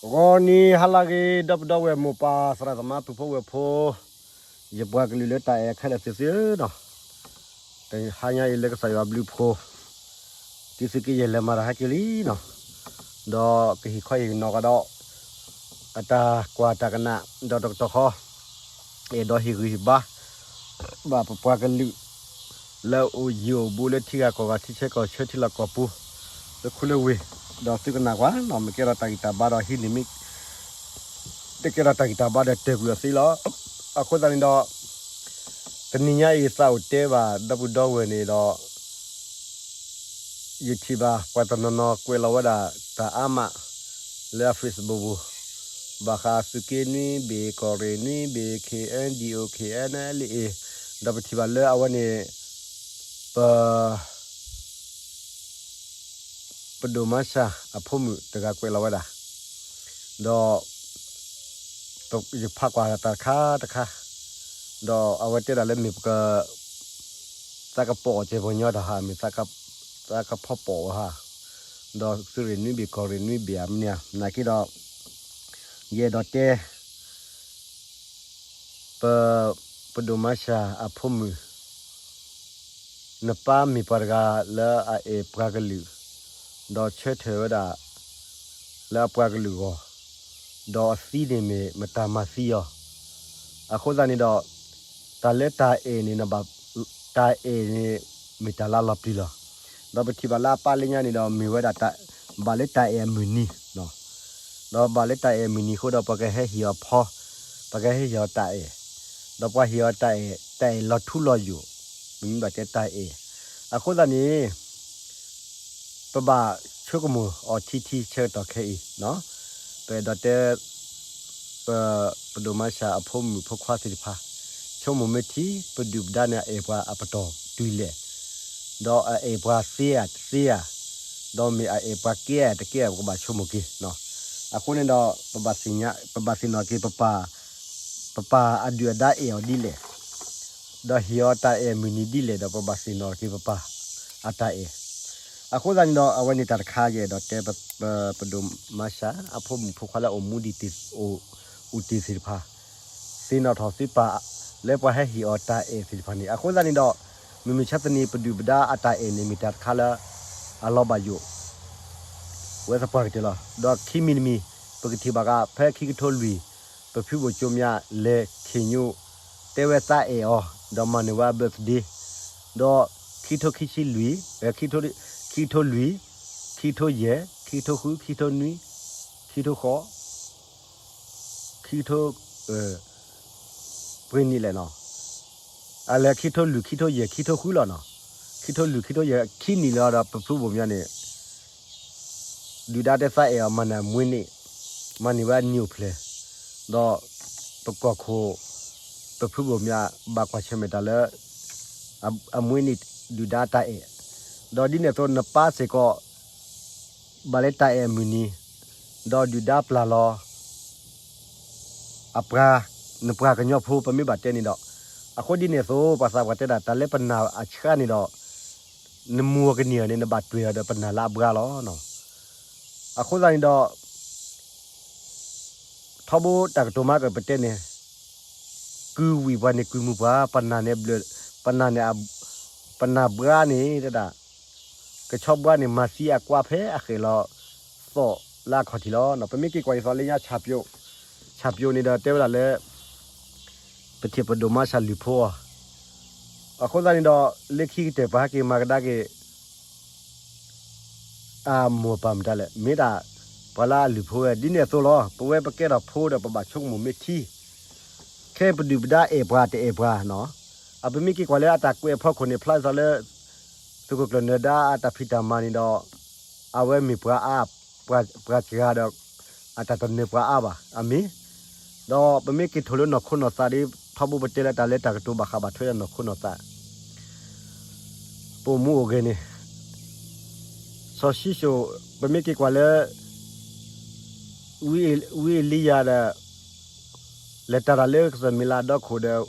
ဂီၤနံၤဟါလၢအဂ့ၤ ဒီပုၢ်ဒီဝဲၢ်မိၢ်ပၢ်သရၣ်သမါပုၢ်ဖိဝဲၢ်ဖိ, ယပှၤကလုာ်လၢတၢ်အဲၣ်ခဲလၢာ်သ့ၣ်ဧၢနီၤ, တဟါညါအံၤလၢကစၢ်ယွၤဘျုးဖှိၣ်, တုၤသုးက့ယဲၢ်လဲၤမၤတၢ်ဟဲက့ၤလံနီၤ, ဒီးကဟ့ၣ်ခီဟ့ၣ်နီၤကဒီး အတၢ်ကွၢ်တၢ်ကနၣ် ဒီးတကတီၢ်ဃီ အဲၣ်ဒိးဟ့ၣ်ဂံၢ်ဟ့ၣ်ဘါ ဘၣ်ပပှၤကလုာ် လၢအအိၣ်ယံၤအိၣ်ဘူးလၢထံဂၤကီၢ်ဂၤ ထံဆၢကီၢ်ဆၢ ထံလီၢ်ကီၢ်ပူၤ လၢခူလၢဝ့ၢ်, ဒီးသုကနၣ်ကွၢ်နီၤ မ့ၢ်ကဲထီၣ်တၢ်ဂံၢ်တၢ်ဘါဒီးဟံးန့ၢ်မ့ၢ် တကဲထီၣ်တၢ်ဂံၢ်တၢ်ဘါဒီးတၢၢ်ကွံာ်အီၤသ့လီၤ. အဃိသတးန့ၣ်ဒီး တနံၤညါအံၤသးအိၣ်တဲဘၣ်ဒီပုၢ်ဒီဝဲၢ်န့ၣ်ဒီး ယထံၣ်ဘၣ်ပှၤတနီၤနီၤကွဲးလီၤဝဲဒၣ်တၢ်အါမး လၢအ Facebook ပူၤ, ဘၣ်ဃးသုးက့နွံဘ့ၣ် ကီၢ်ရ့ၣ်နွံဘ့ၣ် KNDO KNLA ဒီးပထံၣ်ဘၣ်လၢအဝဲန့ၣ် ပ ပဒိၣ်မါစၢ်အဖိမုၣ်တဂၤကွဲးလီၤဝဲဒၣ်, ဒီး ယဖးကွၢ်တၢ်တခါတခါ, ဒီးအဝဲတဲဒၣ်လၢမ့ၢ်ပက သးကပီၣ်အီၤကဲပှၤကညီတၢ်ဟါ မ့ၢ်သးကဖီပီၣ်အီၤဟါ, ဒီးသုးရ့ၣ်နွံဘ့ၣ် ကီၢ်ရ့ၣ်နွံဘ့ၣ်ဧါ မနုၤဧါ နာ်က့ဒီး ယအဲၣ်ဒိးတဲ ပ ပဒိၣ်မါစၢ်အဖိမုၣ် နပၢ်မ့ၢ်ပှၤတဂၤလၢအအဲၣ်ပှၤကလုာ်, ဒီးဆၢထၢၣ်ဝဲဒၣ် လၢအပှၤကလုာ်အဂီၢ်, ဒီးအသံန့ၣ်မ့ၢ်မတၤမၤသံအီၤ, အဃိသတးန့ၣ်ဒီး တၢ်လၢတၢ်အဲၣ်န့ၣ် တၢ်အဲၣ်န့ၣ် မ့ၢ်တၢ်လၢလီၤပျံၤလီၤ. ဒီးပထံၣ်ဘၣ်လၢအပၢ်လၢညါန့ၣ်ဒီး မ့ၢ်ဝဲဒၣ် ဘၣ်လၢတၢ်အဲၣ်အမုၢ်နံၤ, ဒီးဘၣ်လၢတၢ်အဲၣ်အမုၢ်နံၤအဃိဒီး ပှၤကဟဲဟ့ၣ်အီၤဖီ, ပှၤကဟဲဟ့ၣ်အီၤတၢ်အဲၣ်, ဒီးပှၤဟ့ၣ်အီၤတၢ်အဲၣ် တၢ်အဲၣ်လီၤထူလီၤယိာ်, ပမ့ၢ်ဘၣ်တဲတၢ်အဲၣ်, အဃိသတးန့ၣ် ပဘၣ်ဆိကမိၣ်အီၤထံထံဆၢကတီၢ်ခဲအံၤ, ပအဲၣ်ဒိးတဲ ပ ပဒိၣ်မါစၢ်အဖိမုၣ်ဖိခွါသ့ၣ်တဖၣ် ဆိကမိၣ်မ့ၢ်ထံ ပဒုၣ်ပဒါန့ၣ် အအဲၣ်ပှၤအပတီၢ်တုၤလဲၣ်, ဒီးအအဲၣ်ပှၤသ့ဧါတသ့ဧါ, ဒီးမ့ၢ်အအဲၣ်ပှၤကဲဧါတကဲဧါ ပကဘၣ်ဆိကမိၣ်က့ၤ, အဃိန့ၣ်ဒီး ပဘၣ်သ့ၣ်ညါ ပဘၣ်သ့ၣ်နီၣ်က့ၤ ပပၢ် ပပၢ်အဒုၣ်အဒါအဲၣ်အီၤဒ်လဲၣ်, ဒီးဟ့ၣ်အီၤတၢ်အဲၣ်မုၢ်နံၤဒ်လဲၣ်ဒီး ပဘၣ်သ့ၣ်နီၣ်က့ၤပပၢ်အတၢ်အဲၣ်, အဃိသတးန့ၣ်ဒီး အဝဲန့ၣ်တၢ်တခါယအဲၣ်ဒိးတဲ ပ ပ ပဒိၣ်မါစၢ်အဖိမုၣ်ဖိခွါလၢအိၣ်မူဒံး အိၣ်တ့ၢ်သ့ၣ်တဖၣ် သ့ၣ်နီၣ်ထီၣ်သုပၢ် လၢပှၤဟဲဟ့ၣ်အီၤတၢ်အဲၣ်သ့ၣ်တဖၣ်န့ၣ်, အဃိသတးန့ၣ်ဒီး မုၢ်မဆါတနံၤ ပဒုၣ်ပဒါအတၢ်အဲၣ်န့ၣ် မ့ၢ်တၢ်တခါလၢ အလီၤဘၣ်ယိၣ် ဝဲသပှၢ်ကတၢၢ်လီၤ. ဒီးခံမံၤတမံၤ ပကထံၣ်ဘၣ်ဃး ဖဲခံကထိလွံၢ် ပဖုဘိၣ်ကၠိမၠးလဲၤခ့ၣ်ညိ တဲဝဲသးအဲၣ်အီၤ ဒီးမၤန့ၢ်ဝဲအ birthday, ဒီးခံကထိခံဆံလွံၢ် ခံကထိလွံၢ် ခံကထိယဲၢ် ခံကထိဃု ခံကထိနွံ ခံကထိဃိး ခံကထိ ပှဲၤနံၣ်လဲၣ်နီၤ, အလဲၤခံကထိလွံၢ် ခံကထိယဲၢ် ခံကထိဃုလီၤနီၤ, ခံကထိလွံၢ် ခံကထိယဲၢ် ခံနံၣ်လီၤဒီး ပဖုဘိၣ်မၠးန့ၣ် ဒုၣ်ဒါတဲသးအဲၣ်အီၤ မၤန့ၢ်အမွေးနေ့, မၤန့ၢ်ဝဲအနံၣ်အိၣ်ဖျဲၣ်, ဒီးပကီၢ်ခိၣ် ပဖုဘိၣ်မၠး ဘၣ်ကွၢ်ဆၢၣ်မဲာ်တၢ်လၢ အမွေးနေ့ ဒုၣ်ဒါတၢ်အဲၣ်, ဒီးဒ်န့ၣ်အသိး နပၢ်စ့ၢ်ကီး ဘၣ်လၢတၢ်အဲၣ်အမုၢ်နံၤ, ဒီးဒုၣ်ဒါပျၢ်လီၤ အပှၤ နပှၤကညီဖိ ပမ့ၢ်ဘၣ်တဲန့ၣ်ဒီး, အဃိဒ်န့ၣ်အသိး ပှၤသးပှၢ်တဲဒၣ် တၢ်လၢပနာ်အဆှါန့ၣ်ဒီး နမူအီၤကန့ၢ်အီၤန့ၣ် နဘၣ်တွဲၢ်အီၤဒီးပနာ်လၢအဘှါလီၤ. အဃိသတးန့ၣ်ဒီး ထီဘိတၢ်ကတိၤမၤကပတဲန့ၣ် ကုၢ်ဝံၣ်ပှၤန့ၣ်ကုၢ်မုၢ်ပှၤ ပနာ်န့ၣ်ဘျၢၣ် ပနာ်န့ၣ် ပနာ်ဘှါန့ၣ်တဒၣ် ကဆီဘှါန့ၣ် မၤသံအကွါဖဲအဃဲၣ်လီၤသီၣ်လၢအခီၣ်ထံးလီၤ. ပမ့ၢ်က့ၤကွၢ်ဒ်သိးလၢညါ ဆၣ်ပျိန့ၣ်ဒီးတဲဝဲဒၣ်လၢ ပထံၣ်ပဒိၣ်မါစၢ်လုၢ်ဖိအီၤ, အဃိသတးန့ၣ်ဒီး လၢခံကတၢၢ်ပှၤဟဲက့ၤမၤကဒါက့ၤ အမိၢ်ပၢ်မတၤလဲၣ် မ့ၢ်ဒၣ် ပှၤလၢအလုၢ်ဖိဝဲ ဒ်န့ၣ်အသိးလီၤ. ပဝဲပကဲထီၣ်ဖိဒီးပဘၣ်ဆိကမိၣ်မ့ၢ်ထံ ခဲပဒုၣ်ပဒါအဲၣ်ပှၤတအဲၣ်ပှၤနီၤ. အပမ့ၢ်က့ၤကွၢ်လၢအတၢ်ကွဲးအဖီခိၣ်န့ၣ် ဖျါဒ်သိးလၢ သုးခိၣ်ကျၢၢ်နၢၤဒါအတၢ်ဖံးတၢ်မၤန့ၣ်ဒီး အဝဲမ့ၢ်ပှၤအါ ပှၤစှၤဒီး အတၢ်တနၢၤပှၤအါဘၣ် အမ့ၢ် ဒီးပမ့ၢ်က့ၤထိၣ်လၢနီၢ်ခိနီၢ်သးဒီး ထီဘိပတဲလၢတၢ်လၢတၢ်ကတိၤဘၣ်ဃးဘၣ်ထွဲဒီးနီၢ်ခိနီၢ်သး ပအိၣ်မူအိၣ်ဂဲၤန့ၣ် စီၤၡံၣ်စိၣ် ပမ့ၢ်က့ၤကွၢ်လၢ ဝံအ့လံယၤဒီး လဲၤတၢ်တၢ်လၢကစၢၢ်မံၤလးဒီခိၣ်ဒီး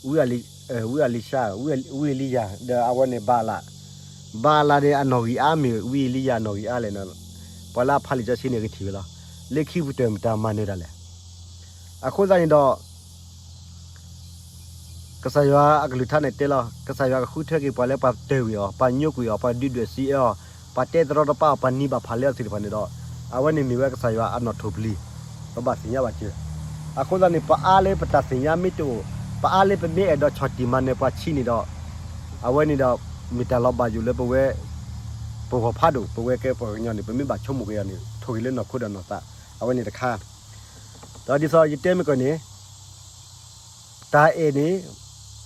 ဝံအ့လံယၤ ဝံအ့လံယၤ ဒီးအဝဲန့ၣ်ဘၤအလး ဘၤအလးန့ၣ် အနီၣ်ဂံၢ်အါမ့ၢ် ဝံအ့လံယၤအနီၣ်ဂံၢ်အါလဲၣ်န့ၣ် ပှၤလၢအဖးလံာ်စီဆှံန့ၣ်ကထံၣ်ဝဲလီၤ. လၢခံပူၤတၢၢ်မတၤမၤနၢၤဒၣ်လဲာ်. အဃိသတးန့ၣ်ဒီး ကစၢ်ယွၤအကလုၢ်ကထါန့ၣ်တဲလီၤ, ကစၢ်ယွၤကဃုထၢက့ၤပှၤလၢပှၤတၢၢ်ကွံာ်အီၤ, ပှၤညိကွံာ်အီၤ, ပှၤဒုၣ်ဒွဲၣ်စံးအၢအီၤ, ပှၤတဲတရီတပါအီၤ, ပှၤနံၤဘၣ်ဖးလဲအီၤသ့ၣ်တဖၣ်န့ၣ်ဒီး အဝဲန့ၣ်မ့ၢ်ဝဲကစၢ်ယွၤအနီၣ်ထိၣ်ပျံၤ, ပဘၣ်သ့ၣ်ညါဘၣ်စၢၤ. အဃိသတးန့ၣ် ပအါလၢပတၢ်သ့ၣ်ညါမ့ၢ်တအိၣ်, ပအါလၢပမ့ၢ်အဲၣ်ဒိးဆီၣ်တံၢ်မၤနၢၤပှၤဆံးန့ၣ်ဒီး အဝဲန့ၣ်ဒီး မ့ၢ်တၢ်လီၤဘၣ်ယိၣ်လၢပဝဲ ပဂီၢ်ဖးဒိၣ်, ပဝဲကဲပှၤကညီန့ၣ် ပမ့ၢ်ဘၣ်ဆိကမိၣ်က့ၤအီၤန့ၣ် ထိၣ်ဂ့ၤလၢနီၢ်ခိဒီးနီၢ်သး, အဝဲန့ၣ်တခါ. ဒီးဒ်သိးယတဲမ့ၢ်ကီၢ်န့ၣ် တၢ်အဲၣ်န့ၣ်,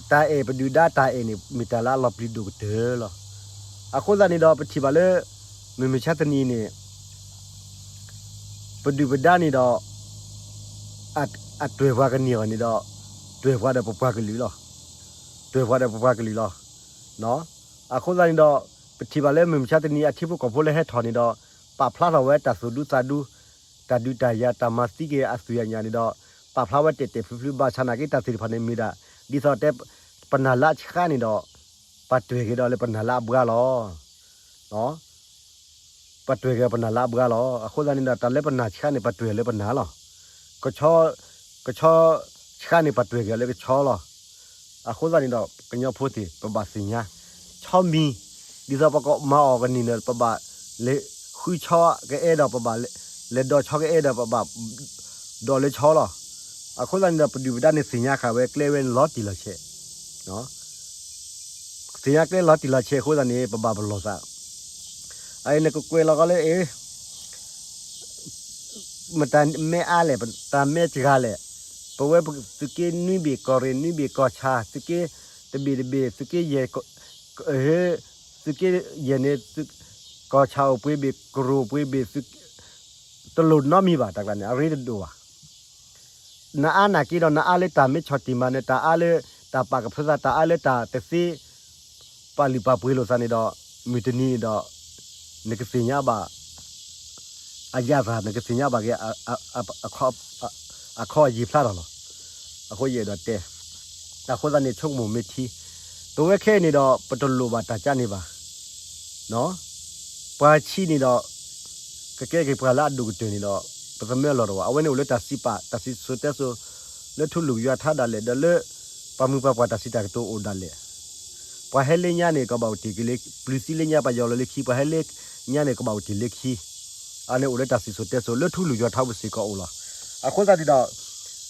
တၢ်အဲၣ်ပဒုၣ်ဒါတၢ်အဲၣ်န့ၣ် မ့ၢ်တၢ်လၢအလီၤပျံၤဒိၣ်ကတၢၢ်လီၤ. အဃိသတးန့ၣ်ဒီး ပထံၣ်ဘၣ်လၢ မုၢ်မဆါတနံၤန့ၣ် ပဒုၣ်ပဒါန့ၣ်ဒီး အတြဲၤပှၤကန့ၢ်အီၤန့ၣ်ဒီး တြဲၤပှၤဒီးပပှၤကလုာ်လီၤ. တြဲၤပှၤဒီးပပှၤကလုာ်လီၤ. အဃိသတးန့ၣ်ဒီး ပထံၣ်ဘၣ်လၢမုၢ်မဆါတနံၤအထံဖိကီၢ်ဖိလၢဟဲထီၣ်န့ၣ်ဒီး ပာ်ဖျါထီၣ်ဝဲတၢ်သူၣ်ဒူသးဒူ, တၢ်ဒုးတၢ်ယၤ တၢ်မၤသံက့ၤအသွံၣ်အညၣ်န့ၣ်ဒီး ပာ်ဖျါဝဲတဲာ်တဲာ်ဖျုးဖျုး ဘၣ်ဆၣ်နာ်က့တၢ်သ့ၣ်တဖၣ်န့ၣ်မ့ၢ်ဒၣ် ဒ်သိးတဲ ပနၢ်လၢအဆှါန့ၣ်ဒီး ပှၤတြဲၤက့ၤဒီးလၢပနၢ်လၢအဘှါလီၤ. ပှၤတြဲၤက့ၤပနၢ်လၢအဘှါလီၤ. အဃိသတးန့ၣ်ဒီး တၢ်လၢပနၢ်ဆှါန့ၣ် ပှၤတြဲၤလၢပနၢ်လီၤ. ကဆီ, ကဆီဆှါန့ၣ် ပှၤတြဲၤက့ၤလၢကဆီလီၤ. အဃိသတးန့ၣ်ဒီး ကညီဖိသ့ၣ် ပဘၣ်သ့ၣ်ညါ ဆီမံၤ, ဒ်သိးပကမၤအီၤကန့ၢ်န့ၣ် ပဘၣ်လဲၤဃုဆီကအဲၣ်ဒီး ပဘၣ်လဲၤဒီးဆီကအဲၣ်ဒီး ပဘၣ်ဒီးလၢဆီလီၤ. အဃိသတးန့ၣ်ဒီး ပဒုၣ်ပဒါန့ၣ်သ့ၣ်ညါဃာ်ဝဲကျဲဝဲလီၤတံၢ်လီၤဆဲး သ့ၣ်ညါကျဲလီၤတံၢ်လီၤဆဲးအဃိသတးန့ၣ် ပဘၣ်ပလီၢ်သး, အအံၤနကကွဲးလီၤကီးလၢအ့ မတၤမဲအါလဲၣ်, တၢ်မဲစှၤလဲၣ်, ပဝဲသုးက့နွံဘ့ၣ်, ကီၢ်ရ့ၣ်နွံဘ့ၣ်, ကီၢ်ဆၣ်သုးက့တဘ့ၣ်တဘ့ၣ်, သုးက့ယဲၢ်, သုးက့ယဲၢ်န့ၣ် ကီၢ်ဆၣ်အိၣ်ပှဲၤဘ့ၣ်, ကရူၢ်အိၣ်ပှဲၤဘ့ၣ်, တလိၣ်နီတမံၤဘၣ်, တၢ်ကျါန့ၣ် အရ့တဒိၣ်ဘၣ်. နအါနာ်က့ဒီး နအါလၢတၢ်မ့ၢ်ဆီၣ်တံၢ်မၤနၢၤ, တၢ်အါလၢတၢ်ပာ်ကဖၢသး, တၢ်အါလၢတၢ်တသ့ပာ်လုၢ်ပာ်ပှ့ၤလိာ်သးန့ၣ်ဒီး မုၢ်တနံၤန့ၣ်ဒီး နကသ့ၣ်ညါဘၣ် အယၤသး နကသ့ၣ်ညါဘၣ်က့ၤ အခီအယံၤဖျါထီၣ်လီၤ. အဃိယအဲၣ်ဒိးတဲ အဃိသတးန့ၣ် ဆိကမိၣ်မ့ၢ်ထံ, ပဝဲခဲအံၤန့ၣ်ဒီး ပတလိၣ်ဘၣ်တၢ်ကါန့ၣ်ဘၣ်. ပှၤဆံးန့ၣ်ဒီး ကကဲက့ၤပှၤလၢအဒိၣ်ကတၢၢ်န့ၣ်ဒီး ပသမၢလီၤတဝၣ်. အဝဲန့ၣ်အိၣ်လၢတၢ်စံးပာ် တၢ်စံၣ်စိၤတဲစိၤ လၢထူလွံၢ်ကယၤထါဒၣ်လဲာ် ဒီးလၢ ပှၤမုၢ်ပှၤပှၢ်တၢ်စံးတၢ်ကတိၤအိၣ်ဒၣ်လဲာ်. ပှၤဟဲလၢညါန့ၣ် ကဘၣ်အိၣ်တ့ၢ်က့ၤလၢ ပျုၤသံလၢညါ ပယီၤလီၤလၢခံ, ပှၤဟဲလၢညါန့ၣ် ကဘၣ်အိၣ်တ့ၢ်လၢခံ. အန့ၣ်အိၣ်လၢတၢ်စံၣ်စိၤတဲစိၤ လၢထူလွံၢ်ကယၤထါပူၤစ့ၢ်ကီးအိၣ်လီၤ. အဃိသတးန့ၣ်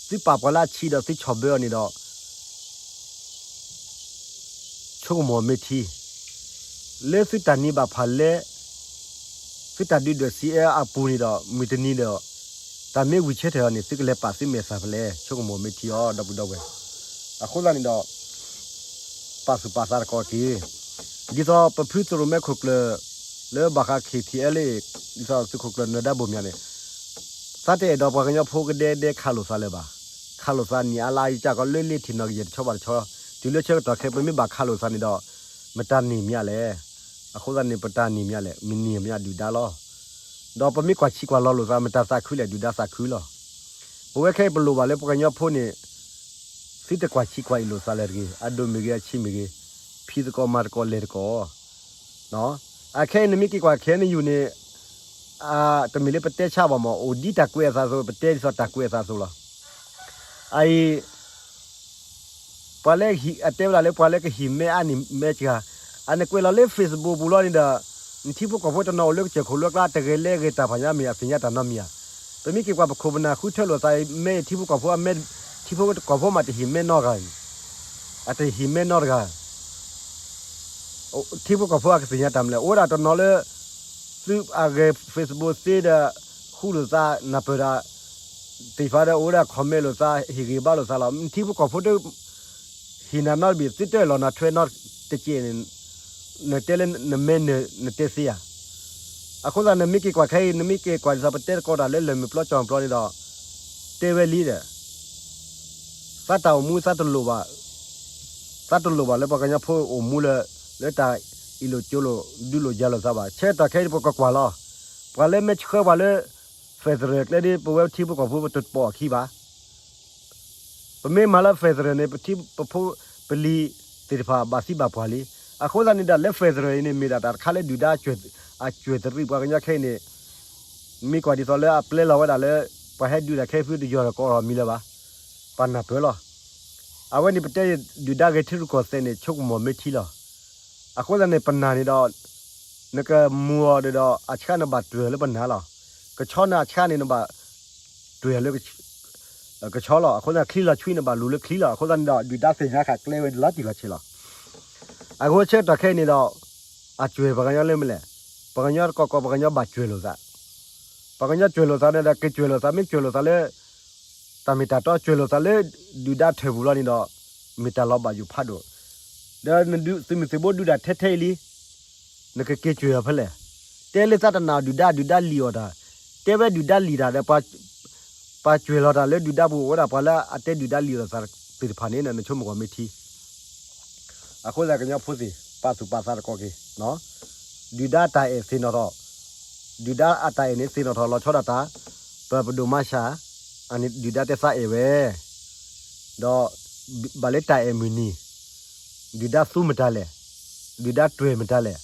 ဒီး သုပာ်ပှၤလၢအဆံးဒီးသုဆီၣ်ဘၢအီၤန့ၣ်ဒီး ဆိကမိၣ်မ့ၢ်ထံ, လၢသုတၢ်နံၤဘၣ်ဖးလဲ, သုတၢ်ဒုးဒွဲၣ်စံးအၢအပူၤန့ၣ်ဒီး မုၢ်တနံၤဒီး တၢ်မ့ၢ်ဝံၤဆၢထၢၣ်အီၤန့ၣ် သုကလဲၤပာ်သုမဲာ်သၣ်ဖဲလဲၣ်, ဆိကမိၣ်မ့ၢ်ထံအီၤ ဒီပုၢ်ဒီဝဲၢ်. အဃိသတးန့ၣ်ဒီး ပာ်သူၣ်ပာ်သးတက့ၢ်က့ၤ, ဒ်သိးပဖုသရိၣ်မဲခိၣ်ကျၢၢ် လၢဘၣ်ဃး ခ့ၣ်ထံၣ်အဲလ့ၣ်, ဒ်သိးသုးခိၣ်ကျၢၢ်နၢၤဒါဘိၣ်မၠးန့ၣ် သးတအဲၣ်ဒိးပှၤကညီဖိကဒဲဒဲခးလိာ်သးလၢၤဘၣ်. ခးလိာ်သးန့ၣ် အလၢအယကၢ်ကီးလၢလ့ထံၣ်နီၣ်ကယဲၢ်တဆီဘၣ်တဆီ, တုၤလၢဆၢကတီၢ်ခဲအံၤ ပမ့ၢ်ဘၣ်ခးလိာ်သးန့ၣ်ဒီး မတၤန့ၢ်မးလဲၣ်. အဃိသတးန့ၣ် ပတၢ်န့ၢ်မးလဲၣ်, မ့ၢ်န့ၢ်မးဒုၣ်ဒါလီၤ. ဒီးပမ့ၢ်ကွၢ်ဆံးကွၢ်လီၤလိာ်သး မတၤသးခုလဲၣ်, ဒုၣ်ဒါသးခုလီၤ. ပဝဲခဲအံၤပလိၣ်ဘၣ်လၢပှၤကညီဖိန့ၣ် သုတကွၢ်ဆံးကွၢ်အံၤလိာ်သးလၢၤတဂ့ၤ, အဒိၣ်မ့ၢ်ဂ့ၤ အဆံးမ့ၢ်ဂ့ၤ, ဖံးသကိးမၤသကိးလဲၤသကိး အခဲအံၤနမ့ၢ်က့ၤကွၢ် ခဲအံၤနယူၢ်န့ၣ် တမ့ၢ်လၢပတဲဆါဘၣ်မး, အိၣ်ဒ်တၢ်ကွဲးအသးအသိး ပတဲဒ်သိးတၢ်ကွဲးအသးအသိးလီၤ. အအံၤ ပှၤလၢအတဲဝဲဒၣ်လၢပှၤလၢကဟံၣ်မဲအါန့ၢ်မဲစှၤ, အနကွဲးလီၤလၢ Facebook ပူၤလီၤန့ၣ်ဒီး နထံဖိကီၢ်ဖိတနီၤအိၣ်လၢကစၢၢ်ခိၣ်လၢကျါ တဂဲၤလဲၤဂဲၤတၢ်ဖးညါမ့ၢ် အသ့ၣ်ညါတၢ်နီတမံၤဧါ. ပမ့ၢ်က့ၤကွၢ်ပခိၣ်ပနၢ်ဃုထၢလိာ်သး မဲထံဖိကီၢ်ဖိ မဲထံဖိကီၢ်ဖိမး တဟံၣ်မဲနီတဂၤ, အတဟံၣ်မဲနီတဂၤ ထံဖိကီၢ်ဖိအကသ့ၣ်ညါတၢ်မနုၤလဲၣ်. အိၣ်ဝဲဒၣ်တနီၤလၢ သုးအဂဲၤ Facebook သ့ဒီး ဃူလိာ်သး နၢ်ပၢၢ်ဒၣ် သ့ၣ်ဖးဒီး အိၣ်ဝဲဒၣ် comment လိာ်သး ဟ့ၣ်ဂ့ၤဘါလိာ်သးလီၤ. ထံဖိကီၢ်ဖိတ ဟ့ၣ်နၤနီတဘ့ၣ် သုတအဲၣ်လီၤနၤထွဲနီတစဲးန့ၣ် နတဲလၢနမဲနၢၤနတဲသ့ဧါ. အဃိသတး နမ့ၢ်က့ၤကွၢ်ခဲအံၤ နမ့ၢ်က့ၤကွၢ်ဒ်သိးပတဲသကိးတၢ်လၢလၢၢ်မုၢ်ပျီကၠီမုၢ်ပျီန့ၣ်ဒီး တဲဝဲလံဒီး သးတၢ်အိၣ်မူ သးတလိၣ်ဘၣ်, သးတလိၣ်ဘၣ်လၢပှၤကညီဖိအိၣ်မူလၢ လၢတၢ်အ့ၣ်လိာ်ကၠိလိာ် ဒုးလိာ်ယၤလိာ်သးဘၣ်. ဆၢကတီၢ်ခဲအံၤ ပကကွၢ်လီၤ. ပှၤလၢမဲာ်ဆှၢပှၤလၢ federal ကျဲဒ် ပဝဲထံဖိကီၢ်ဖိ ပတပိာ်အခံဘၣ်. ပမ့ၢ်မၤလၢ federal န့ၣ် ပထံပဖိပလံၤသ့ၣ်တဖၣ် ဘၣ်သံဘၣ်ပှၢ်လံ. အဃိသတးန့ၣ်ဒီး လၢ federal အံၤန့ၣ် မ့ၢ်ဒၣ်တၢ်တခါလၢဒုၣ်ဒါ အစၢၤသရံးပှၤကညီခဲအံၤန့ၣ် မ့ၢ်ကွၢ်ဒ်သိးလၢအပျဲလီၤဝဲဒၣ်လၢ ပှၤဟဲဒုးတၢ်ခဲအံၤဖုတယီၤဒီး ကအီၣ်ထီၣ်မံၤလၢၤဘၣ်. ပှၤနၢ်ပၢၢ်လီၤ. အဝဲန့ၣ်ပတဲဒုၣ်ဒါဂဲၤထံရူၢ်ကီၢ်သဲးန့ၣ် ဆိကမိၣ်မ့ၢ်ထံလီၤ. အဃိသတးန့ၣ် ပနၢ်န့ၣ်ဒီး နကမူၤအီၤဒီး အဆှၣ်နဘၣ်တွဲၢ်လၢပနၢ်လီၤ. ကဆီနၤအဆှၣ်န့ၣ်နဘၣ်တွဲၢ်လၢ ကဆီလီၤ. အဃိသတးချံလီၤဆွံနဘၣ်လူၤလၢချံလီၤ. အဃိသတးန့ၣ်ဒီး ဒုၣ်ဒါသ့ၣ်ညါဃာ်ကျဲဝဲလီၤတံၢ်လီၤဆဲးလီၤ. အဃိဆၢကတီၢ်ခဲအံၤန့ၣ်ဒီး အကွဲၢ်ပှၤကညီလၢမနုၤလဲၣ်. ပှၤကညီတကီၢ်ကီၢ် ပှၤကညီဘၣ်ကွဲၢ်လိာ်သး. ပှၤကညီကွဲၢ်လိာ်သးန့ၣ်ဒီး ကကွဲၢ်လိာ်သး မ့ၢ်ကွဲၢ်လိာ်သးလၢ တၢ်မ့ၢ်တၢ်တီ ကွဲၢ်လိာ်သးလၢ ဒုၣ်ဒါထၢၣ်ပူၤလီၤန့ၣ်ဒီး မ့ၢ်တၢ်လီၤဘၣ်ယိၣ်ဖးဒိၣ်, ဒီးနသုးမုၢ်သံၣ်ဘိဒုးတၢ်ထဲထဲအံၤလံ, နကက့ၤကွဲၢ်အီၤဖဲလဲၣ်. တဲလၢသးတနာ်အီၤဒုၣ်ဒါ ဒုၣ်ဒါလံၣ်အီၣ်တၢ်, တဲဝဲဒုၣ်ဒါလံၣ်တၢ်ဒီး ပှၤကွဲၢ်လီၤတၢ်လၢဒုၣ်ဒါပူၤ အိၣ်ဝဲဒၣ်ပှၤလၢအတဲဒုၣ်ဒါလံၣ်အီၣ်သးသ့ၣ်တဖၣ်န့ၣ် နဆိကမိၣ်ကွၢ်မ့ၢ်ထံ အဃိသတးကညီဖိသ့ၣ် ပာ်သူၣ်ပာ်သးသကိးက့ၤ, ဒုၣ်ဒါတၢ်အဲၣ်သ့ၣ်နီၣ်ထီၣ်, ဒုၣ်ဒါအတၢ်အဲၣ်န့ၣ်သ့ၣ်နီၣ်ထီၣ်လီၤဆီဒၣ်တၢ်, ပပဒိၣ်မၤစၢ်, အန့ၣ်ဒုၣ်ဒါတဲသးအဲၣ်ဝဲ, ဒီးဘၣ်လၢတၢ်အဲၣ်မုၢ်နံၤ, ဒုၣ်ဒါသူမတၤလဲၣ်, ဒုၣ်ဒါတွဲၢ်မတၤလဲၣ်.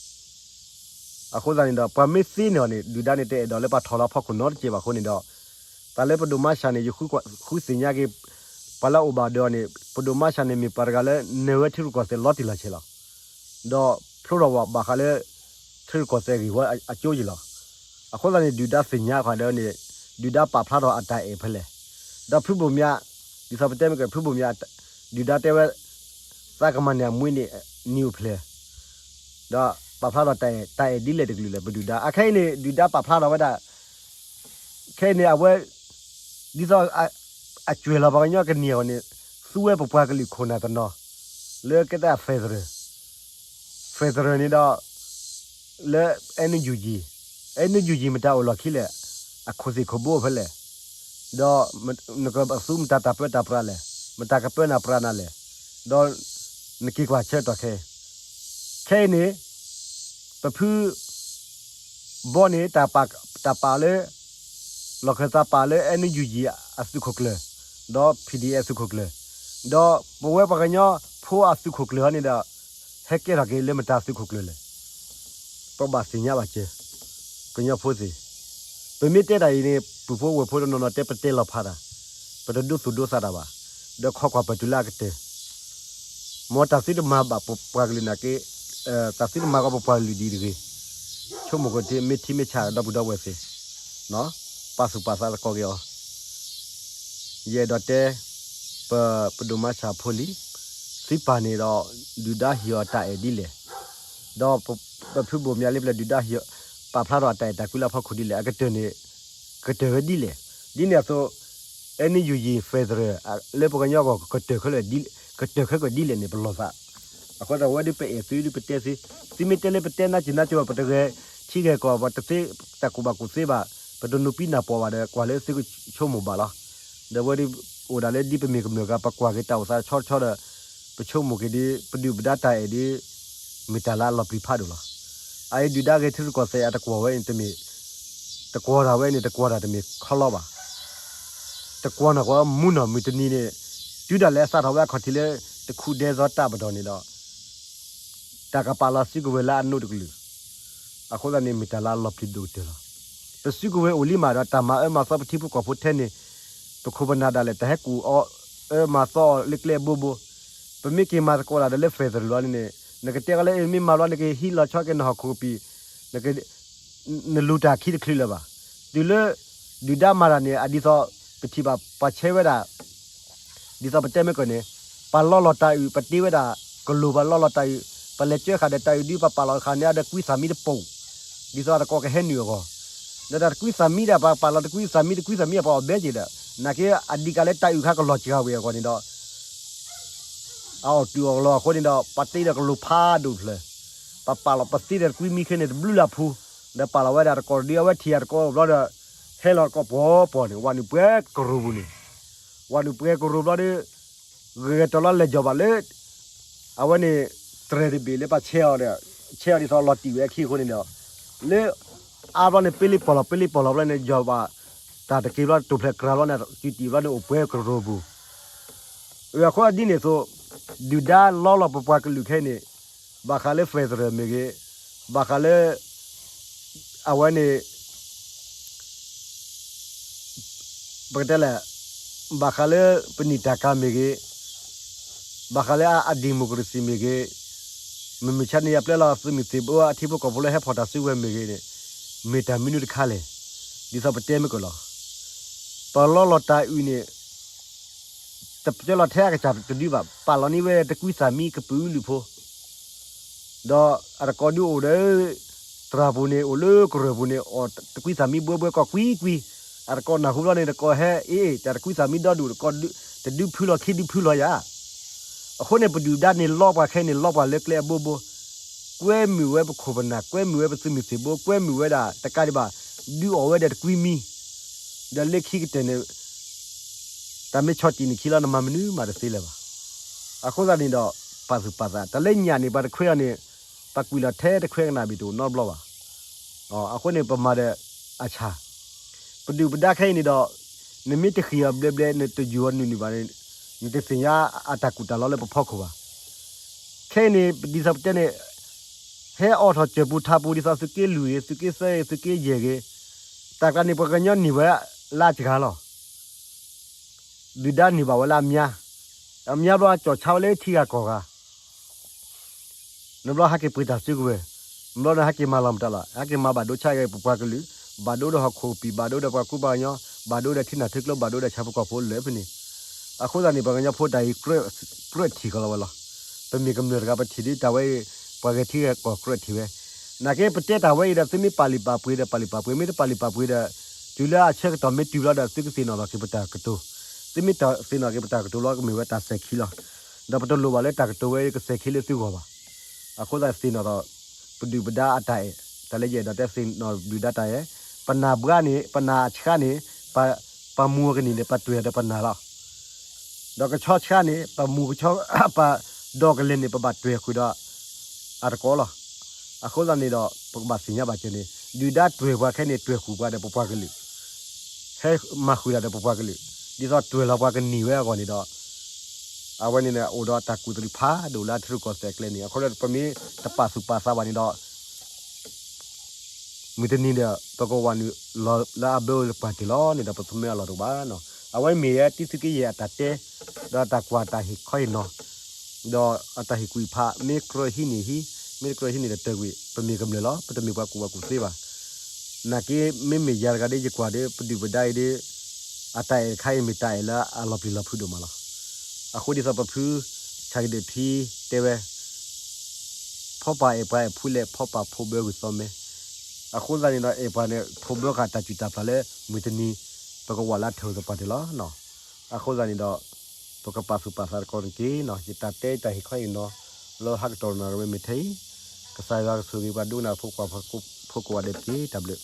အဃိသတးန့ၣ်ဒီး ပှၤမ့ၢ်သ့န့ၢ်အီၤန့ၣ် ဒုၣ်ဒါန့ၣ်တအဲၣ်ဒိးလၢပှၤထီၣ်လီၤဖီခိၣ်နီတစဲးဘၣ်အဃိန့ၣ်ဒီး, တၢ်လၢပဒိၣ်မၤစၢ်န့ၣ် ယဃုသ့ၣ်ညါက့ၤ ပှၤလၢအအိၣ်ဘၣ်ဒီးအီၤန့ၣ် ပဒိၣ်မၤစၢ်န့ၣ်မ့ၢ်ပှၤတဂၤလၢနၢၤဝဲထံရူၢ်ကီၢ်သဲးလီၤတံၢ်လီၤဆဲးလီၤ. ဒီးဖျိထီၣ်ဝဲဘၣ်ဃးလၢ ထံရူၢ်ကီၢ်သဲးဂ့ၢ်ဝီအကၠိယံၤလီၤ. အဃိသတးန့ၣ် ဒုၣ်ဒါသ့ၣ်ညါဃီဒီးန့ၣ် ဒုၣ်ဒါပာ်ဖျါထီၣ်အတၢ်အဲၣ်ဖဲလဲၣ်. ဒီးဖုဘိၣ်မၠး, ဒ်သိးပတဲမ့ၢ်ကဖုဘိၣ်မၠး, ဒုၣ်ဒါတဲဝဲ သးကမၤန့ၢ်အမွ့န့ၣ် နံၤအိၣ်ဖျဲၣ်, ဒီးပာ်ဖျါထီၣ်တၢ်အဲၣ်ဒ်လဲၣ်တကလုာ်လဲၣ် ပဒုၣ်ဒါ. အခဲအံၤန့ၣ် ဒုၣ်ဒါပာ်ဖျါထီၣ်ဝဲဒၣ် ခဲအံၤန့ၣ် အဝဲ ဒ်သိး အကွဲၢ်လီၤပှၤကညီကန့ၢ်အီၤန့ၣ် သူဝဲပပှၤကလုာ်ခိၣ်နၢ်တနီၤ လၢကဲသး federal, federal န့ၣ်ဒီး လၢ NUG, NUG မတၤအိၣ်လီၢ်ခံလဲၣ်, အခိၣ်သ့ၣ်ခိၣ်ဘိဖဲလဲၣ်, ဒီးနကသူမတၤတၢ်ပၢတၢ်ပြးလဲၣ်, မတၤကပၢနၤပြးနၤလဲၣ်, ဒီးနက့ၤကွၢ်ဆၢကတီၢ်ခဲအံၤ, ခဲအံၤန့ၣ် ပဖု ဘီန့ၣ် တၢ်ပာ်လၢ လီၢ်ခၢၣ်သးပာ်လၢ NUG အသုးခိၣ်ကျၢၢ်, ဒီး PDF သုးခိၣ်ကျၢၢ်, ဒီးပဝဲပှၤကညီဖိအသုးခိၣ်ကျၢၢ်ဟီန့ၣ်ဒီး ဟဲကဲထီၣ်က့ၤလၢမတၤသုးခိၣ်ကျၢၢ်လဲၣ်. ပဘၣ်သ့ၣ်ညါဘၣ်စၢၤ, ကညီဖိသ့ၣ်, ပမ့ၢ်တဲတၢ်အံၤန့ၣ် ပုၢ်ဖိဝဲၢ်ဖိတနီၤနီၤတဲပတဲလီၤဖးတၢ်, ပတဒိသူၣ်ဒိသးတၢ်ဘၣ်, ဒီးခီကွၢ်ပတုၤလၢအကတၢၢ် မ်တၢ်သုတမၤဘၣ်ပပှၤကလုာ်နာ်က့, တၢ်သုတမၤကီးပပှၤကလုာ်ဒ်တဂ့ၤ, ဆိကမိၣ်က့ၤမ့ၢ်ထံမ့ၢ်ဆးဒီပုၢ်ဒီဝဲၢ်သ့ၣ်, ပာ်သူၣ်ပာ်သးသကိးက့ၤအီၤ, ယအဲၣ်ဒိးတဲ, ပပဒိၣ်မၤစၢ်ဖိလံ, သုပာ်န့ၣ်ဒီး ဒုၣ်ဒါဟ့ၣ်အီၤတၢ်အဲၣ်ဒ်လဲၣ်, ဒီးပဖုဘိၣ်မၠးလ့ပျၢၤဒုၣ်ဒါဟ့ၣ်, ပာ်ဖျါထီၣ်အတၢ်အဲၣ်တၢ်ကွံလၢအဖီခိၣ်ဒ်လဲၣ်, အကတၢၢ်န့ၣ် ကတၢၢ်ဝဲဒ်လဲၣ်, ဒ်န့ၣ်အသိး NUG federal လၢပှၤကညီအဂီၢ် ကတၢၢ်ခဲလၢာ်ဒ်လဲၣ်န့ၣ် ပလီၢ်သး, အဃိသတးဝဲဒ်ပအဲၣ်သုဒ် ပတဲသု, သုမ့ၢ်တဲလၢပတဲနါစံၣ်နါစိၤ ပတဂဲၤထံဂဲၤကီၢ် ပတသ့တၢ်ကူၣ်ဘၣ်ကူၣ်သ့ဘၣ်, ပတနူၤပံနၢ်ပှီၢ်ဘၣ်ဒီး ကွၢ်လၢသုကဆိကမိၣ်ဘၣ်လီၤ. ဒီးဝဲဒ်အိၣ်ဒၣ်လၢဒ်ပမ့ၢ်ကမျၢၢ်ဂၤ ပကွၢ်က့ၤတၢ်အိၣ်သးဆီဆီဒီး ပဆိကမိၣ်က့ၤဒ် ပဒုၣ်ပဒါတၢ်အဲၣ်ဒ် မ့ၢ်တၢ်လၢအလီၤပျံၤဖးဒိၣ်လီၤ. အအံၤဒုၣ်ဒါဂဲၤထံရူၢ်ကီၢ်သဲးအတကွီၢ်ဝဲန့ၣ်တမ့ၢ်, တကွီၢ်တၢ်ဝဲန့ၣ် တကွီၢ်တၢ်တမ့ၢ်ခီလီဘၣ်. တကွီၢ်နီၢ်ကွီၢ်မူနီၢ်မုၢ်တနံၤန့ၣ် တုၤဒၣ်လဲာ်အစးထီၣ်ဝဲအခီၣ်ထံးလၢ တခူဒဲသီတၢ်ပဒီၣ်န့ၣ်ဒီး တၢ်ကပာ်လီၤစုကဝဲၤလၢအနိးတကလုာ်, အဃိသတးန့ၣ်မ့ၢ်တၢ်လၢအလီၤပျံၤဒိၣ်ကတၢၢ်လီၤ. ပစုကဝဲၤအိၣ်လံမးဒီး တၢ်မၤအၢမၤသီပထံဖိကီၢ်ဖိထဲန့ၣ် ပခိၣ်ပနၢ်ဒၣ်လဲာ် တၢ်ဟဲကူၣ်အီၣ်အၢမၤသီအီၤလၢကျဲအဘိဘိ, ပမ့ၢ်က့ၤမၤသကိးတၢ်ဒီးလၢ federal လီၤန့ၣ် နကတဲကီးလၢ မ့ၢ်မၤလီၤ နကဟံးလီၤဆီက့ၤနဟီၣ်ခိၣ်ကပံာ်, နက နလူၤတၢ်ခံတချုးလၢၤဘၣ်. တုၤလၢ ဒုၣ်ဒါမၤတၢ်န့ၣ် အဒ်သိး ပထံၣ်ဘၣ်ပှၤဆဲးဝဲဒၣ်, ဒ်သိးပတဲမ့ၢ်ကီၢ်န့ၣ် ပှၤလီလီၤတၢ်အုး ပတ့ဝဲဒၣ် ကလိၤပှၤလီလီၤတၢ်အုး, ပလဲၤကၢဃာ်ဒီးတၢ်အုးဒ်ပပာ်လီၤဃာ်န့ၢ်အဒီးကွံသးမံတပိာ်, ဒ်သိးတကိးကဟဲနုာ်အဂီၢ်, ဒီးတၢ်တကွံသးမံဒီး ပှၤပာ်လီၤတကွံသးမံ တကွံသးမံအပှၤအီၣ်ဘဲက့ၤဒီး နာ်က့ အဒံးကးလၢတၢ်အုးခါကလီၤစှၤဝဲအဂီၢ်န့ၣ်ဒီး အအီၣ်တုာ်အီၣ်လီၤအဃိန့ၣ်ဒီး ပှၤတ့ဒီးကလိၤဖးဒိၣ်ဖျၢၣ်, ပပာ်လီၤပသ့ဒီးတကွံမံခဲန့ၣ် တဘျုးလၢအဖူ, ဒီးပာ်လီၤဝဲဒၣ်တကိးဒီး အဝဲထံၣ်အတကိးဘျီဒီး ဟဲလီၤတကိးပှီၤပှီၤန့ၣ် ဝၤနုာ်ပှဲၤကရူၢ်ပူၤန့ၣ်, ဝၤနုာ်ပှဲၤကရူၢ်ဘျီဒီး ဂဲၤတီၤလီၤလဲၤကီၤဘၣ်လၢ အဝဲန့ၣ် တြဲၤတဘ့ၣ်လၢပှၤဆဲးအီၤဒီး ဆဲးအီၤဒ်သိးလီၤတံၢ်ဝဲအခံအဃိန့ၣ်ဒီး လၢ အါဘျီန့ၣ် ပ့လ့ပီၢ်လီၤ ပ့လ့ပီၢ်လီၤဘျီန့ၣ် ကီၤဘၣ် တၢ်တက့ၤဘျီ တိာ်ဖျဲးကြၤဘျီန့ၣ် စုတံၢ်ဘျီန့ၣ် အိၣ်ပှဲၤကရူၢ်ပူၤ, အဃိဒ်န့ၣ်အသိး ဒုၣ်ဒါလီလီၤပပှၤကလုာ်ခဲအံၤန့ၣ် ဘၣ်ဃးလၢ federal မ့ၢ်ဂ့ၤ, ဘၣ်ဃးလၢ အဝဲန့ၣ် ပကတဲလဲၣ်, ဘၣ်ဃးလၢပနံၣ်တၢ်ကၤမ့ၢ်ဂ့ၤ, ဘၣ်ဃးလၢအ democracy မ့ၢ်ဂ့ၤ, မုၢ်မဆါန့ၣ် ယပျဲလီၤသုးမုၢ်သံၣ်ဘိအထံဖိကီၢ်ဖိလၢဟဲဖီၣ်တၢ်စုကဝဲၤမ့ၢ်ဂ့ၤန့ၣ်, မ့ၢ်တၢ်မနုၤတခါလဲၣ်. ဒ်သိးပတဲမ့ၢ်ကလီၤ, ပလီလီၤတၢ်အုၣ်န့ၣ် တပျဲလီၤထဲအကစၢ်တဒုဘၣ်, ပာ်လီၤန့ၢ်ဝဲတကွံသးမံကပုာ်လုၢ်ဖိ ဒီးအတကိးဒုအိၣ်ဒီး သရၣ်ပူၤန့ၣ် အိၣ်လၢကရၢၢ်ပူၤန့ၣ် အီၣ်တကွံသးမံဘှဲဘှဲကီၢ်ကွံကွံ, အတကိးနၢ်ဟူဘျီန့ၣ် တကိးဟဲအ့ၣ် တၢ်တကွံသးမံဒီဒူၣ်တကိး တဒုဖုလီၤခံဒုဖုလီၤယၤ. အဃိန့ၣ် ပဒုၣ်ဒါန့ၣ်လီပှၤခဲအံၤန့ၣ် လီပှၤလၢကျဲအဘိဘိ, ကွဲမုာ်ဝဲပခိၣ်ပနၢ် ကွဲမုာ်ဝဲပသုးမုၢ်သံၣ်ဘိ ကွဲမုာ်ဝဲဒၣ်တကးဒံးဘၣ် ဒုးအီၣ်ဝဲဒီးတကွံမံ, ဒီးလၢခံကတၢၢ်န့ၣ် တၢ်မ့ၢ်ဆီၣ်တံၢ်နခံလီၤ နမၤမနုၤမးတသ့လၢၤဘၣ်. အဃိသတးန့ၣ်ဒီး ပာ်သူၣ်ပာ်သး တၢ်လၢညၣ်န့ၣ် ပှၤတခွဲးအီၤန့ၣ် ပှၤကွံာ်လီၤထဲတခွဲးကနၣ်ဘၣ်တအိၣ်နီတဘျီဘၣ်. အဃိန့ၣ် ပမၤဒီးအဆၣ်, ပဒုၣ်ပဒါခဲအံၤန့ၣ်ဒီး နမ့ၢ်တဃံးအီၤဘျဲဘျဲ နတယူၢ်အီၤနုာ်နုာ်ဘၣ်န့ၣ် နတသ့ၣ်ညါအတၢ်ကူၣ်တၢ်လီလၢပဖီခိၣ်ဘၣ်. ခဲအံၤန့ၣ် ဒ်သိးပတဲန့ၣ် ဟဲအိးထီၣ်စၢၤပူၤထးပူၤ ဒ်သိးသုးက့လွံၢ်ဂ့ၤ သုးက့သၢဂ့ၤ သုးက့ယဲၢ်ဂ့ၤ, တၢ်ကျါန့ၣ် ပှၤကညီန့ၢ်ဝဲလၢအစှၤလီၤ. ဒုၣ်ဒါန့ၢ်ဘၣ်ဝဲလၢအများ, အများဘျီအကၠီၣ်ဆါဝဲလၢထံဂၤကီၢ်ဂၤ နဘျီဟဲက့ၤပှ့ၤတၢ်စုကဝဲၤ, ဘျီဒီးဟဲက့ၤမၤလီၤမတၤလီၤ, ဟဲက့ၤမၤဘၣ်ဒိဆါက့ၤပပှၤကလုာ်, ဘၣ်ဒိဒီးဟီၣ်ခိၣ်ပံာ်, ဘၣ်ဒိဒီးပှၤကူပှၤကညီ, ဘၣ်ဒိဒီးထံနၢ်ထံကျိ, ဘၣ်ဒိဒီးဆၣ်ဖိကီၢ်ဖိလၢဖဲန့ၣ်. အဃိသတးန့ၣ် ပှၤကညီဖိတၢ်အံၤ ကြၢးထံၣ်ကလီၤဝဲလီၤ. ပမ့ၢ်ကမျၢၢ်တဂၤ ပထံၣ်ဒ်တၢ်ဝဲအံၤ ပှၤဂဲၤထံဂဲၤကီၢ်ကြၢးထံၣ်ဝဲ. နာ်က့ပတဲတၢ်ဝဲအံၤဒီး သုမ့ၢ်ပာ်လုၢ်ပာ်ပှ့ၤဒီး ပာ်လုၢ်ပာ်ပှ့ၤ, မ့ၢ်တပာ်လုၢ်ပာ်ပှ့ၤဒီး တုၤလၢအဆၢကတီၢ်မ့ၢ်တုၤဘျီဒီး သုကသ့ၣ်နီၣ်ထီၣ်က့ၤပတၢ်ကတိၤ, သုမ့ၢ်တသ့ၣ်နီၣ်က့ၤပတၢ်ကတိၤလီၤ ကမ့ၢ်ဝဲတၢ်စဲၤခံလီၤ. ဒီးပတလိၣ်ဘၣ်လၢတၢ်ကတိၤဝဲကစဲၤခံလၢသုဂီၢ်ဘၣ်. အဃိသတးသ့ၣ်နီၣ်ထီၣ် ပဒုၣ်ပဒါအတၢ်အဲၣ်, တၢ်လၢယအဲၣ်ဒိးတဲသ့ၣ်နီၣ်ပဒုၣ်ဒါတၢ်အဲၣ်, ပနၢ်ဘှါန့ၣ် ပနၢ်အဆှါန့ၣ် ပမူအကနံၣ်န့ၣ် ပတွဲၤဒီးပနၢ်လီၤ. ဒီးကဆီဆှါန့ၣ် ပမူကဆီ ပဒီကလဲာ်န့ၣ် ပဘၣ်တွဲၤဃုာ်ဒီးအတကိးလီၤ. အဃိသတးန့ၣ်ဒီး ပကဘၣ်သ့ၣ်ညါဘၣ်စၢၤန့ၣ် ဒုၣ်ဒါတွဲၤပှၤခဲန့ၣ် တွဲၤဃုာ်ပှၤဒီးပပှၤကလုာ်, ဟဲမၤဃုာ်တၢ်ဒီးပပှၤကလုာ်, ဒ်သိးတွဲၤလီၤပှၤကန့ၢ်ဝဲအဂီၢ်န့ၣ်ဒီး အဝဲန့ၣ်အိၣ်ဒီးတၢ်ကူၣ်သလုးဖးဒိၣ်လၢအထံရူၢ်ကီၢ်သဲးကျဲန့ၣ် အဃိဒီးပမ့ၢ်တပာ်သူၣ်ပာ်သးဘၣ်န့ၣ်ဒီး မုၢ်တနံၤဒီး ပကဝၤနုာ်လီၤလၢအဘၢလၢပှၢ်တ့ၢ်လီၤန့ၣ်ဒီး ပသမၢအလီၢ်တအိၣ်ဘၣ်. အဝဲမ့ၢ်ယဲတံသုးက့ယဲၢ်အတၢ်တဲ ဒီးအတၢ်ကွၢ်တၢ်ဟ့ၣ်ခီဟ့ၣ်နီၤ ဒီးအတၢ်ဟ့ၣ်ကူၣ်ဖး မ့ၢ်ကြၢးဟံးန့ၢ်ဟံး မ့ၢ်တကြၢးဟံးန့ၢ်ဒီးတၢ်ကွံာ် ပမ့ၢ်ကမျၢၢ်လီၤ. ပတမ့ၢ်ပှၤကူၣ်ဘၣ်ကူၣ်သ့ဘၣ်. နာ်က့ မ့မ့ၢ်ယၤတဂၤဒီး ယကွၢ်ဒီး ပဒုၣ်ပဒါအံၤဒီး အတၢ်အဲၣ်တခါအံၤ မ့ၢ်တၢ်အဲၣ်လၢအလီၤပျံၤလီၤဖုးဒိၣ်မးလီၤ. အဃိဒ်သိးပဖု ဆၣ်ကဒုးထံ တဲဝဲ ဖီပာ်အဲၣ်ပှၤအဲၣ်ဖုလဲၣ် ဖီပာ်ဖိဘၢကွံာ်သီမဲ. အဃိသတးန့ၣ်ဒီး အဲၣ်ပှၤန့ၣ် ဖိဘၢဃာ်တၢ်စူၢ်တၢ်ပျၢ်လၢ မုၢ်တနံၤ ပကဝၤလၢထၢၣ်သပှၢ်တ့ၢ်လီၤ. အဃိသတးန့ၣ်ဒီး ပကပာ်သူၣ်ပာ်သးတကီၢ်တက့ၢ်. ယတၢ်တဲတၢ်ဟ့ၣ်ခီဟ့ၣ်နီၤ လၢဟးကတီၢ်နၣ်ရံၣ်မ့ၢ်ထဲအံၤ ကစၢ်ယွၤကဆိၣ်ဂ့ၤပှၤဒိကနၣ်ဖိကိးဂၤဒဲးတက့ၢ်. တၢ်ဘျုး